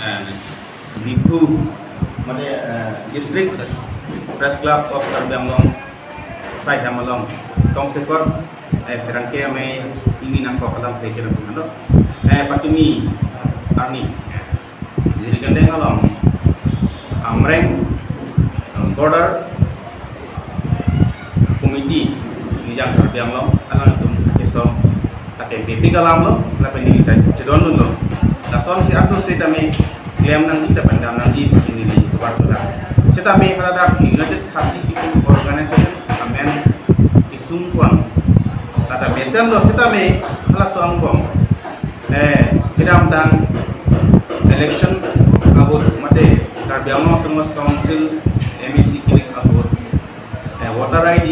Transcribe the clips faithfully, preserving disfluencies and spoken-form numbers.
Eh, Diphu, mane, eh, District Press Club of Karbi Anglong, Saihem along, tongsekot, eh, pherangke amei, ini nangkok alam pherangke alam halo. Eh, patumi, arni, Jirikindeng along, Amreng, eh, border, committee, Nijang Karbi Anglong, alangtum kesong, lake basic alam lo, lapen neli ta chedondunlo. Lason si aso setame klem nangji, lapen dam nangji, pusi neli kebar tulang. Setame haladak United Khasi People Organization amen isungkon. Lata mesenlo setame halaso angbong. Eh, kedamtang election ahut mate Karbi Anglong Autonomous Council M A C kilik ahut, eh, voter I D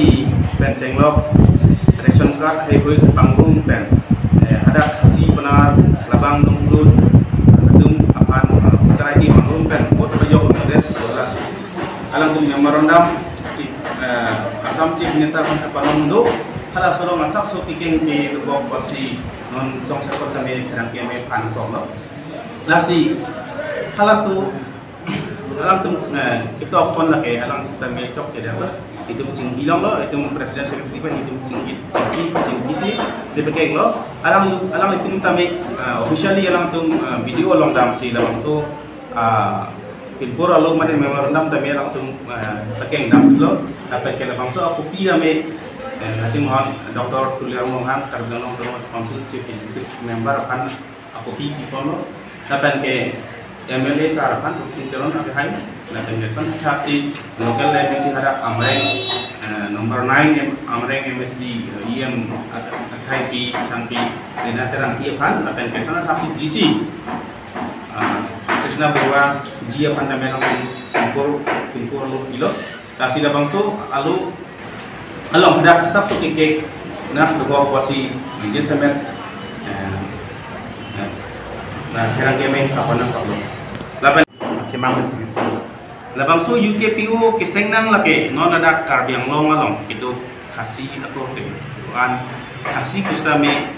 pen chenglok, ration card heihui pangrum pen, eh, hadak Khasi Pnar, labang nongplut atum aphan, eh, voter I D pangrum pen vote pajok nangdet, laso alangtum memorandum, eh, Assam Chief Minister aphan kapanom do, halaso along asapso kekeng kedobok apotsi non tongsekot tame pherangke amei aphan koklo. Lasi halaso alangtum, eh, ketok pon lake alangtum tame chokche dei ba. Itum chingki longlo, itum president secretary pen itum chingki, chingki, chingkisi, jepekeklo. Alang, alanglitum tame, eh, officially alangtum, eh, video along damsi labangso, ah, pinpur alo mane memorandum tame alangtum, eh, pakeng damlo. Lapen ke labangso a-copy tame, eh, Haji Mohan, Doctor Tuliram Ronghang, Karbi Anglong Autonomous Council Chief Executive Member aphan a-copy piponlo. Lapen ke M L A sir aphan, Tuliram Ronghang akhai. Lapen ke lason thaksi local M A C hadak Amreng, eh, number nine M-, Amreng M A C, eh, E M ak-, akhai pi, sangpi, Rina Terangpi aphan. Lapen ke lason thaksi D C, ah, Krishna Barua ji aphan tame alangtum pinpur, pinpur alo pilo. Lasi labangso alo along hadak asapso kekek na sugo apotsi meje semet, eh, eh, na pherangke amei aphan nangkoklo. Lapen kemang pen sigi si. Labangso U K P O keseng nang lake non hadak Karbi Anglong along kedo Khasi akorte, an Khasi pusitame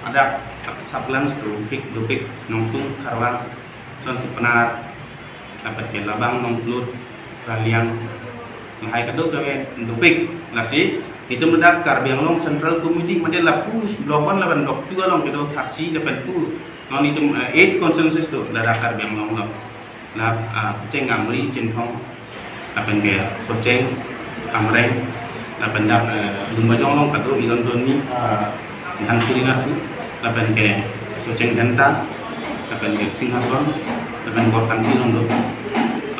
hadak Saplangs, Dopik, Dopik, Nongtung, Kharwang, sonsi Pnar, lapen ke labang nongplut, Raliang, lahai kadokave dopik. Lasi itum hadak Karbi Anglong Central Committee mate lapu Block one lapen Block two along kedo Khasi lapen pu, non itum, eh, eight constituencies do hadak Karbi Anglong along. La, ah, Kuching, Amri, Chinthong, lapen ke Socheng, Amreng, lapen dak, eh, Lumbajong along kado Ilon Doni, ah, Dhansiri Nathi, lapen ke Socheng Dhenta, lapen ke Singhason, lapen Korkanthi along do.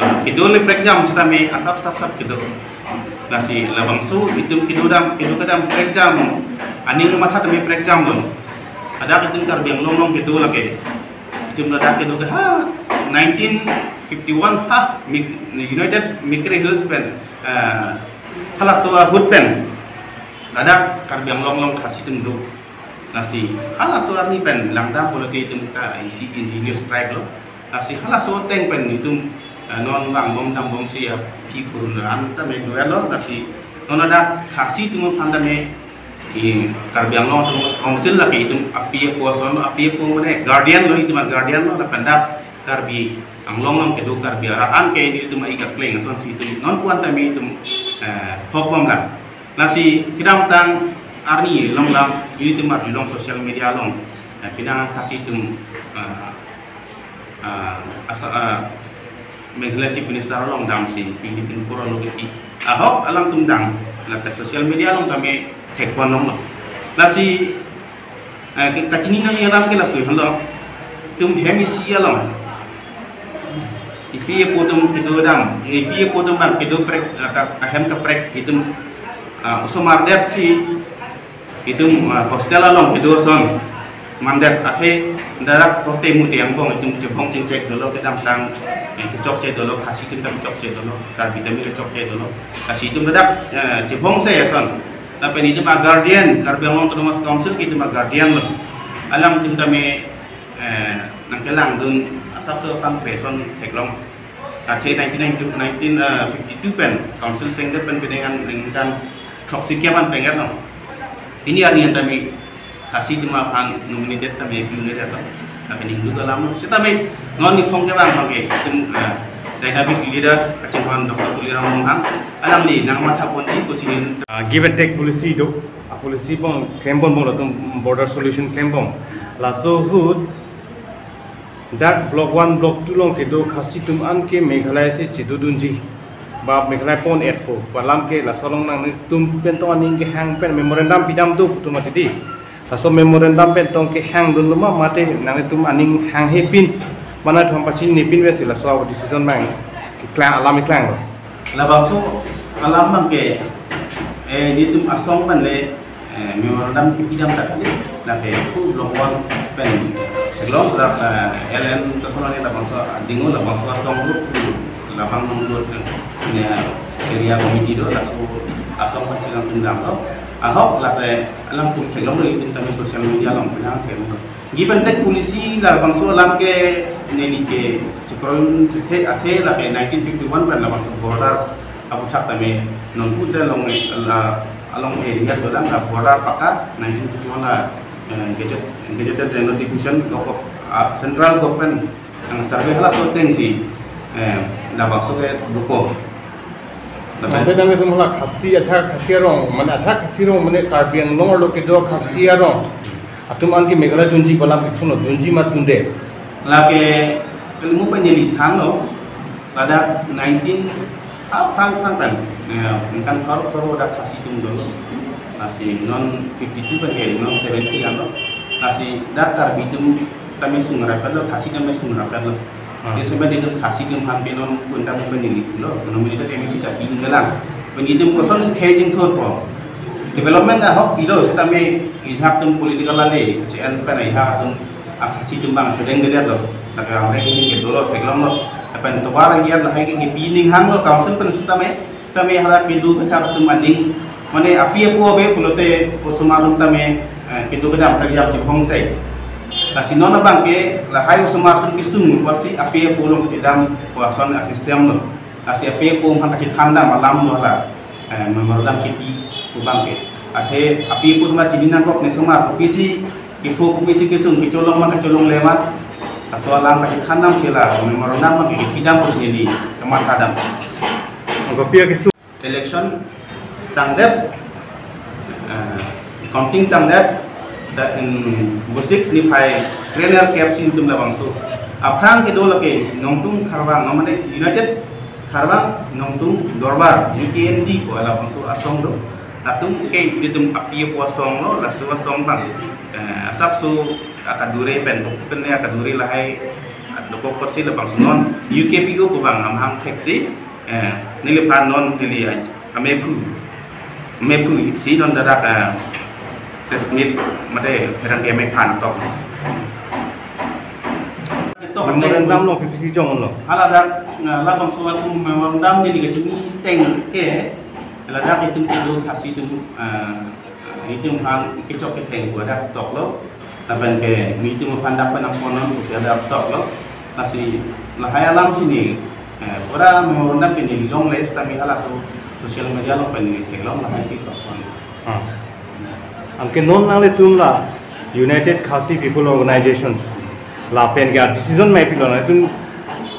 Ah, kedo le prekjam setame asap sap sap kedo. Lasi labangso itum kedo dam, kedo kedam prekjam, aning matha tame prekjam lo. Hadak itum Karbi Anglong along kedo lake. Itum ladak kedo ke ha nineteen fifty-one ha Mik-, United Mikir Hills pen, eh, halaso ahut pen ladak Karbi Anglong along Khasi atum do. Lasi halaso arni pen langdam pulote itum ta isi indigenous tribe lo. Lasi halaso ateng pen itum, eh, non vangbom dambomsi aphi purun ran tame dovelo. Lasi non hadak Khasi atum aphan tame i Karbi Anglong Autonomous Council lake itum api apo ason, api apo mane guardian lo, itum a-guardian lo, lapen dak Karbi Anglong along kedo Karbi arat an ke nelitum a-ik akleng asonsi itum non pu-an tame itum, eh, thokbomlang. Lasi kedamtang arni along lam nelitum arjulong social media along, eh, penang Khasi atum, eh, ah, asa, ah, Meghalaya Chief Minister along damsi pini pinpur alo kipi ahok alangtum dam, lapen social media along tame thekpon longlo. Lasi, eh, ke kachini nangji alam ke lapu henlo. Itum hem isi along ipi apo atum kedo dam, ipi apo atum bang kedo prek, ah, ka-, ahem kaprek itum, ah, osomar detsi itum, ah, hostel along kedo ason mandet, athe darak korte mute angbong itum chebong chingchek dolo, kedamtang, eh, kechokche dolo, Khasi atum ta kechokche dolo, Karbi tame kechokche dolo. Lasi itum darak, eh, chebongse ason. Lapen itum a-guardian, Karbi Anglong Autonomous Council ke itum a-guardian lo. Alangtum tame, eh, nangkelangdun asapso aphan kre ason theklong. Athe nineteen ninety, nineteen, eh, fifty-two pen council sengdet pen penang an ningkan throksi kep an pengger lo. Pini arni an tame Khasi atum aphan nominated tame pi-un'edet lo. Lapen ingduk alam setame non niphong kevang abangke itum, eh, dynamic leader kachinghon Doctor Tuliram Ronghang alangli nangmathaponji pusi nin, ah, give and take policy do, a policy bom klembom, bom latum border solution klembom. Laso ahut dak block one, block two along kedo Khasi atum an ke Meghalaya si chedodunji, ba Meghalaya pon-etpo pu alam ke laso along nanglitum pen tong aning kehang pen memorandum pidam do pu atum atidi. Laso memorandum pen tong kehangdunlo ma, mate nanglitum aning hanghe pin, mane thom pachinine pinve si laso a-decision abang keklang, alam keklanglo? Labangso alam abangke, eh, nelitum asong pen le, eh, memorandum kepidam ta kali, lake two block one pen theklong, la, eh, L N Toson ani labangso adingo labangso asong lo, labang nong lo, eh, area committee do, laso asong pen si nangtum damlo. Ahok lake alangtum theklonglo, itum tame social media along penang theklonglo. Give and take policy labangso alam ke neli ke chekroidun the athe lake nineteen fifty-one pen labangso border aputhak tame nonpu te along, la, along area dolang, la border pakka nineteen fifty-one la, eh, gazette, gazetted notification of, of, ah, central government ang survey halaso ateng si, eh, labangso ke dopo. Lapen ante nanglitum hala Khasi, achar Khasi arong, mane achar Khasi arong, mane Karbi Anglong arlo kedo Khasi arong atum an ke Meghalaya dunji pu alam kechunlo, dunji ma dunde? Lake kalimu pen neli thanlo, ladak nineteen, ah, phrang phrang pen, eh, ningkan pharo pharo dak Khasi atum dolo. Lasi non fifty-two pen ke non seventy anlo. Lasi dak Karbi atum tame sungrap lo, Khasi tame sungrap lo. Hmm. Dia sampai di Khasi atum aphan ke non kunta pen neli lo, non kita kami sita pin galang. Pen itum koson khejing thurpo. Development ahok pilo, sitame ijak atum political ale, C N pen ijak atum, ah, Khasi atum abang chedeng gedetlo. Tapi amre ini ke dolo theklonglo. Lapen tovar area lahai ke kepi aning hanglo, council pen sitame, sitame hara kedo kethak atum aning, mane api apo ave pulote osomar atum tame, eh, kedo kedam kerja di bongse. Lasi non abangke lahai osomar atum kesung pusi api apo along kedam puson a-system lo. Lasi api apo aphan kachethan dam alam lo hala, eh, memorandum kepi pu abangke. Athe api apo atum chini nangkok, ne osomar kopisi kepho, kopisi kesung, kecholong ma kecholongle ma, laso alam kachethan dam si la memorandum abangke kepidam pusi neli kamatha dam. Kopi kesung? Election tangdet, eh, counting tangdet, da, mm, Vosik niphai krenerkep si itum labangso aphrang kedo lake Nongtung Kharbang, mane United Kharbang Nongtung Dorbar, U K N D pu labangso asong do. Latum ke itum api apo asong lo, laso asong abang, eh, asapso akadure pen, pen ne akadure lahai dokok apotsi labangso non U K P O pu abang amahang theksi, eh, neliphan non neli, ah, amephu, amephu si non dadak, ah, press meet mate pherangke amephan tok. Tok memorandum lo, P P C jong lo. Hala dak, ah, labangso atum memorandum neli kachini ateng ke, ladak itum kedo Khasi atum, ah, itum aphan kechok ketheng pu dak toklo. Lapen ke nelitum aphan dak pen nangpon non pusi dak toklo. Lasi lahai alam si ne, eh, pura memorandum ke neli longle, sitame halaso social media along pen neli theklong, lahai si tokpon. Ah. Anke non nanglitum la United Khasi People Organizations lapen ke decision mai pilo, nanglitum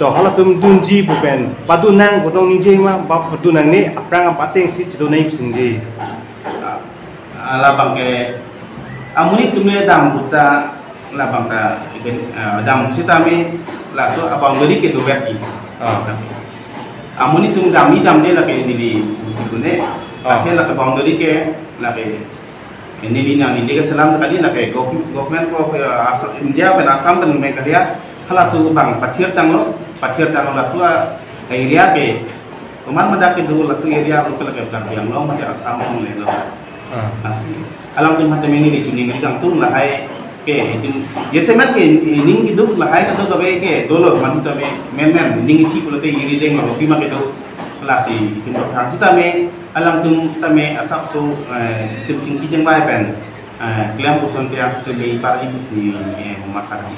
to halatum dunji pu pen padun nang, kotong ningje ma, ba padun nangne, aphrang apateng si chedo nang pusi ningje? Ah, labangke amonit atum le dam puta labang ta, eh, dam sitame laso a-boundary ke doverji. Ah. Amonit atum dam ni damde lake neli kune. Ah. Lake, lake boundary ke lake neli nang neli ke selam kali, lake gov-, Government of, eh, Assam, India pen Assam pen Meghalaya halaso abang pathir tanglo, pathir tanglo laso a-area ke komat ma dak kedo, laso area lo ke lake Karbi Anglong mate Assam along lelo. Ah. Lasi alangtum aphan tame neli choningri kangtung, lahai ke itum, jasemet ke ning keduk lahai kedo kave ke dolo, madu tame menmen ning ithi pulote iri reng lo pima kedo. Lasi itum aphan sitame alangtum tame asapso, eh, itum chingki chingvai pen, eh, klem puson ke asapso le ipar ipus ni, eh, mathadam.